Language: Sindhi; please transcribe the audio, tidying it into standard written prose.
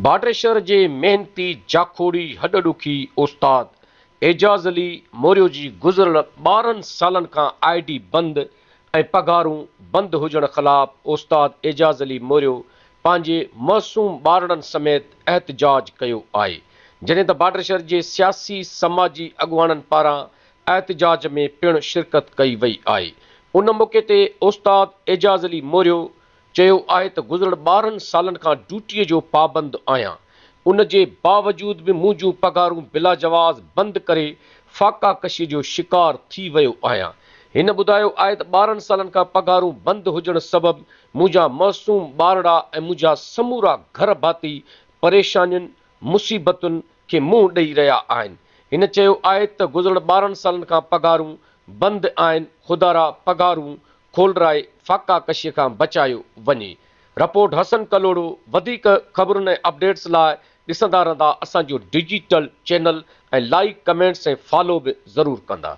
باڊريشر جي محنتي جاکوڙي هڏ ڏکي استاد اعجاز علي موريو جي گذريل 12 سالن کان I D بند ۽ پگهارون بند هجڻ خلاف استاد اعجاز علي موريو پنهنجي معصوم ٻارڙن سميت احتجاج ڪيو آهي جڏهن ته باڊريشر جي سياسي سماجي اڳواڻن پاران احتجاج ۾ پڻ شرڪت ڪئي وئي آهي ان موقعي تي استاد اعجاز علي موريو چيو آهي ته گذريل 12 سالن کان ڊيوٽيء جو پابند آهيان، ان جي باوجود به منهنجون پگهارون بلاجواز بند ڪري فاقا ڪشيء جو شڪار ٿي ويو آهيان. هن ٻڌايو آهي ته 12 سالن کان پگهارون بند هجڻ سبب منهنجا معصوم ٻارڙا ۽ منهنجا سمورا گهر ڀاتي پريشانين، مصيبتن کي منهن ڏئي رهيا آهن. هن چيو آهي ته گذريل 12 سالن کان پگهارون بند آهن، خدارا پگهارون کولرائي فاقا ڪشي کان بچايو وڃي. رپورٽ حسن ڪلهوڙو وڌيڪ خبرن ۽ اپڊيٽس لاء ڏسندا رهندا اسان جو digital channel ۽ like comments ۽ follow به ضرور ڪندا.